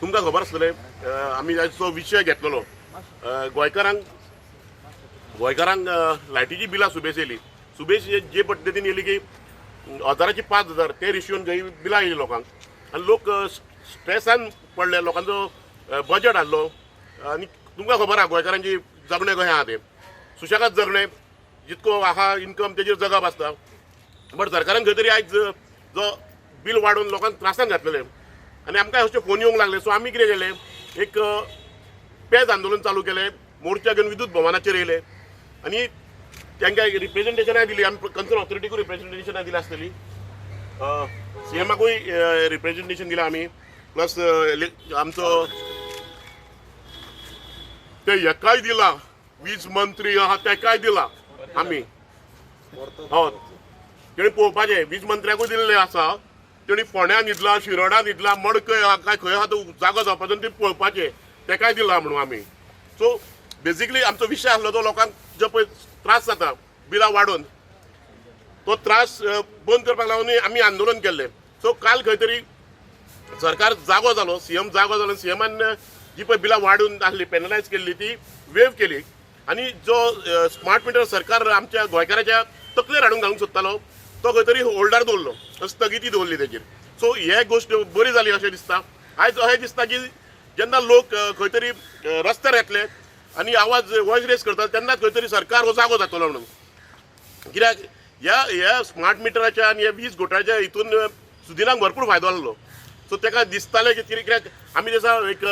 तुमकां खबर आसतलें, आमी जो विशय घेतलेलो, गोंयकारांक गोंयकारांक लायटीची बिलां सुबेज येयली. सुबेज जे पद्दतीन येयली की हजाराची 5000 ते रेशियोन खंय बिलां येयली लोकांक आनी लोक स्ट्रेसान पडले, लोकांचो बजट आहलो. आनी तुमकां खबर आहा गोंयकारांची जगणें कशें आहा तें, सुशेगाद जगणें, जितको आहा इनकम तेजेर जगप आसता. बट सरकारान खंय तरी आयज जो बील वाडोवन लोकांक त्रासान घातलेले आनी आमकां अशे फोन येवंक लागले. सो आमी कितें केलें, एक पेज आंदोलन चालू केलें, मोर्चा घेवन विद्युत भवनाचेर येयले आनी तांकां रिप्रेजेंटेशनाय दिली. आमी कन्सर्न ऑथॉरिटीकूय रिप्रेजेंटेशनाय दिली आसतली, सीएमाकूय रिप्रेजेंटेशन दिलां आमी, प्लस आमचो ते हेकाय दिला, वीज मंत्री आहा तेकाय दिला आमी. हय, तेणी पळोवपाचें, वीज मंत्र्याकूय दिल्लें आसा, तेणी फोंड्या न्हिदला, शिरोडा न्हिदला, मडकय आहा काय खंय आहा तो जागो जावपाचो आनी ते पळोवपाचें, तेकाय दिला म्हणून आमी. सो बेजिकली आमचो विशय आसलो तो लोकांक जो पळय त्रास जाता बिलां वाडोवन, तो त्रास बंद करपाक लागून आमी आंदोलन केल्लें. सो काल खंय तरी सरकार जागो जालो, सीएम जागो जालो, सीएमान जी पळय बिलां वाडून आहली, पेनलायज केल्ली, ती वेव केली आनी जो स्मार्ट मिटर सरकार आमच्या गोंयकाराच्या तकलेर हाडून घालूंक सोदतालो तो खंय तरी होल्डार दवरलो, स्थगिती दवरली तेजेर. सो हे गोश्ट बरी जाली अशें दिसता. आयज अशें दिसता की जेन्ना लोक खंय तरी रस्त्यार येतले आनी आवाज वॉयस रेज करता तेन्ना खंय तरी सरकार हो जागो जातलो म्हणून. कित्याक ह्या ह्या स्मार्ट मिटराच्या आनी ह्या वीज घोटाळ्याच्या हितून सुदिनाक भरपूर फायदो आहलो. सो ताका दिसतालें की कितें, कित्याक आमी दिसा एक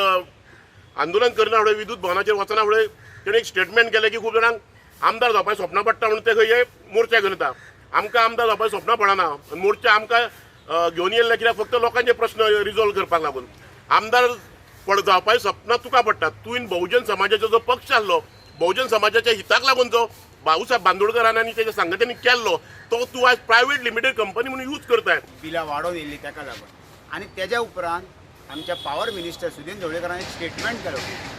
आंदोलन करना फुडें, विद्युत भवनाचेर वचना फुडें तेणें एक स्टेटमेंट केलें की खूब जाणांक आमदार जावपाचें स्वप्न पडटा म्हणून ते खंय मोर्चा घेवन येता. आमकां आमदार जावपाचें स्वप्न पडना, मोर्चा आमकां घेवन येयल्ले कित्याक फक्त लोकांचे प्रश्न रिजॉल्व करपाक लागून. आमदार पड जावपाचें सपनां तुका पडटा. तुवें बहुजन समाजाचो जो पक्ष आहलो, बहुजन समाजाच्या हिताक लागून जो भाऊसाहेब बांदोडकरान आनी तेच्या सांगत्यांनी केल्लो तो तूं आयज प्रायवेट लिमिटेड कंपनी म्हणून यूज करताय. बिलां वाडोवन येयल्ली ताका लागून आनी तेज्या उपरांत आमच्या पावर मिनिस्टर सुदीन ढवळीकरान एक स्टेटमेंट केलो,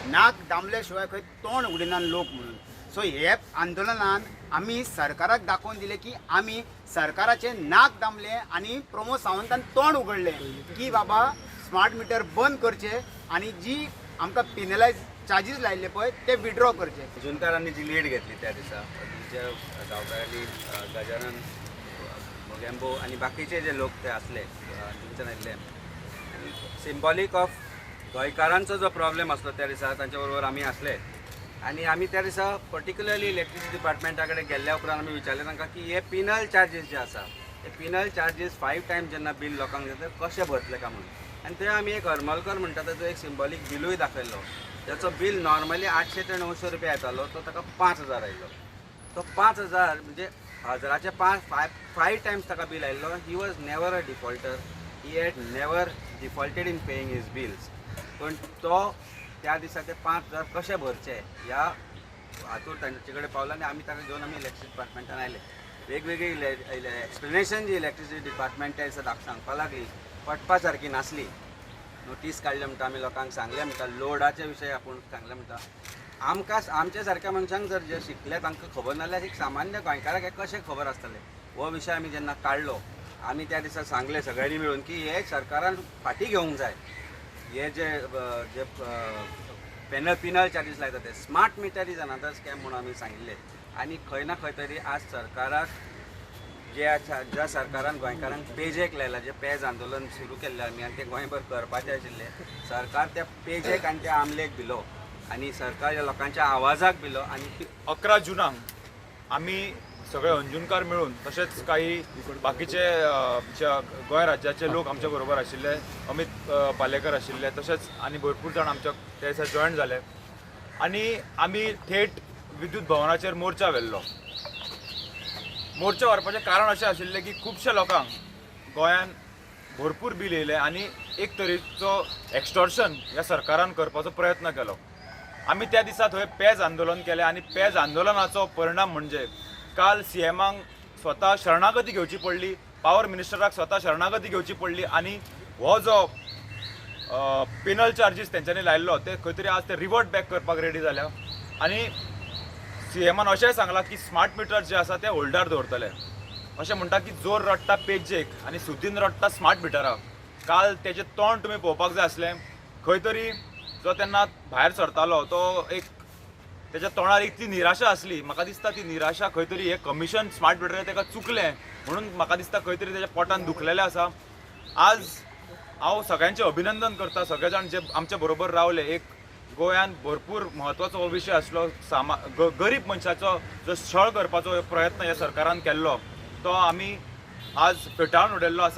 नाक दामल्या शिवाय खंय तोंड उगडिना लोक म्हणून. सो हे आंदोलनान आमी सरकाराक दाखोवन दिलें की आमी सरकाराचें नाक दामलें आनी प्रमोद सावंतान तोंड उगडलें की बाबा स्मार्ट मिटर बंद करचे आनी जी आमकां पिनलायज चार्जीस लायिल्ले पळय ते विड्रॉ करचे. अंजुणकारांनी जी लीड घेतली त्या दिसा, ज्या गांवकारांनी, गजानन मोगेंबो आनी बाकीचे जे लोक ते आसले अंजुणच्यान आयिल्ले, आनी सिंबॉलीक ऑफ गोंयकारांचो जो प्रॉब्लेम आसलो त्या दिसा तांच्या बरोबर आमी आसले. आनी आमी त्या दिसा पर्टिक्युलरली इलेक्ट्रिसिटी डिपार्टमेंटा कडेन गेल्ल्या उपरांत आमी विचारलें तांकां की हे पिनल चार्जीस जे आसा ते पिनल चार्जीस 5 टायम्स जेन्ना बील लोकांक जाता कशें भरतले काय म्हणून. आनी थंय आमी एक हरमलकर म्हणटा ताचो एक सिंबॉलीक बिलूय दाखयल्लो, ताचो बील नॉर्मली 800 ते 900 रुपया येतालो, तो ताका 5000 आयलो. तो 5000 म्हणजे हजाराचे पांच फायव टायम्स ताका बील आयिल्लो. He was never a defaulter, he had never defaulted in paying his bills. पण तो त्या दिसा ते 5000 कशे भरचे ह्या हातूर तांचे कडेन पावलो आनी आमी ताका घेवन आमी इलेक्ट्रिसिटी डिपार्टमेंटान आयले. वेगवेगळी एक्सप्लेनेशन जी इलेक्ट्रिसिटी डिपार्टमेंट त्या दिसा सांगपाक लागली पटपा सारकी नासली. नोटीस काडले म्हणटा, आमी लोकांक सांगलें म्हणटा, लोडाचे विशय आपूण सांगलें म्हणटा. आमकां आमच्या सारक्या मनशांक जर जे शिकले तांकां खबर नाल्यार एक सामान्य गोंयकाराक हें कशें खबर आसतलें. हो विशय आमी जेन्ना काडलो आमी त्या दिसा सांगलें सगळ्यांनी मेळून की हे सरकारान फाटीं घेवंक जाय, हे जे जे पिनल चार्जीस लायता ते. Smart meter is another scam म्हणून आमी सांगिल्लें. आनी खंय ना खंय तरी आज सरकाराक जे ज्या सरकारान गोंयकारांक पेजेक लायला, जे पेज आंदोलन सुरू केल्लें आमी आनी तें गोंयभर करपाचें आशिल्लें, सरकार त्या पेजेक आनी त्या आमलेक भिलो आनी सरकार ह्या लोकांच्या आवाजाक भिलो. आनी 11 जुनाक आमी सगळे अंजुणकार मेळून तशेंच काही बाकीचे गोंय राज्याचे लोक आमच्या बरोबर आशिल्ले, अमित पालेकर आशिल्ले, तशेंच आनी भरपूर जाण आमच्या त्या दिसा जॉयन जाले आनी आमी थेट विद्युत भवनाचेर मोर्चा व्हेल्लो. मोर्चा व्हरपाचें कारण अशें आशिल्लें की खुबश्या लोकांक गोंयान भरपूर बील येयलें आनी एक तरेचो एक्स्टॉर्शन ह्या सरकारान करपाचो प्रयत्न केलो. आमी त्या दिसा थंय पेज आंदोलन केलें आनी पेज आंदोलनाचो परिणाम म्हणजे काल सीएमाक स्वता शरणागती घेवची पडली, पावर मिनिस्टराक स्वता शरणागती घेवची पडली आनी हो जो पिनल चार्जीस तेंच्यांनी लायिल्लो ते खंय तरी आज ते रिवर्ट बॅक करपाक रेडी जाल्या. आनी सीएमान अशेंय सांगलां की स्मार्ट मिटर जे आसा ते होल्डार दवरतले. अशें म्हणटा की जोर रडटा पेजेक आनी सुदीन रडटा स्मार्ट मिटराक. काल तेजें तोंड तुमी पळोवपाक जाय आसलें. खंय तरी जो तेन्ना भायर सरतालो तो एक तेच्या तोंडार इतली निराशा आसली. म्हाका दिसता ती निराशा खंय तरी हे कमिशन स्मार्ट मिटर ताका चुकलें म्हणून म्हाका दिसता खंय तरी तेच्या पोटान दुखलेलें आसा. आज हांव सगळ्यांचें अभिनंदन करता, सगळे जाण जे आमच्या बरोबर रावले. एक गोंयान भरपूर म्हत्वाचो हो विशय आसलो, गरीब मनशाचो जो छळ करपाचो प्रयत्न ह्या सरकारान केल्लो तो आमी आज फेटाळून उडयल्लो आसा.